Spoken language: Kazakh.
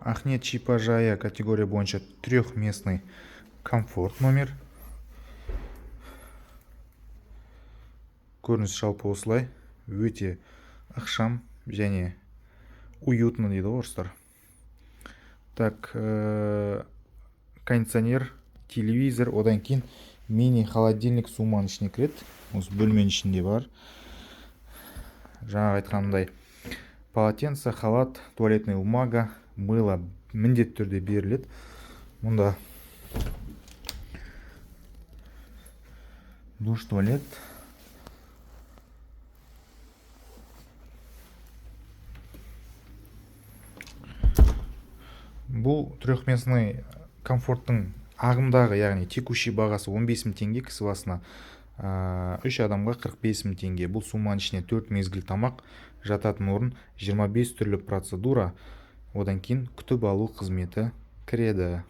Ақниет шипажайы категория бойынша трехместный комфорт номер. Көрініс жалпы осылай, өте ықшам және уютно дейді ғой орыстар. Так, кондиционер, телевизор, одан кейін мини холодильник сумманың ішіне кіреді, осы бөлменің ішінде бар. Жаңағы айтқанымдай, полотенце, халат, туалетная бумага, мыло міндетті түрде беріледі. Мұнда душ, туалет. Бұл трехместный комфорттың ағымдағы, яғни текущий бағасы 15 мың теңге кісі басына, үш адамға 45 мың теңге. Бұл сумманың ішіне 4 мезгіл тамақ, жататын орын, 25 түрлі процедура, одан кейін күтіп алу қызметі кіреді.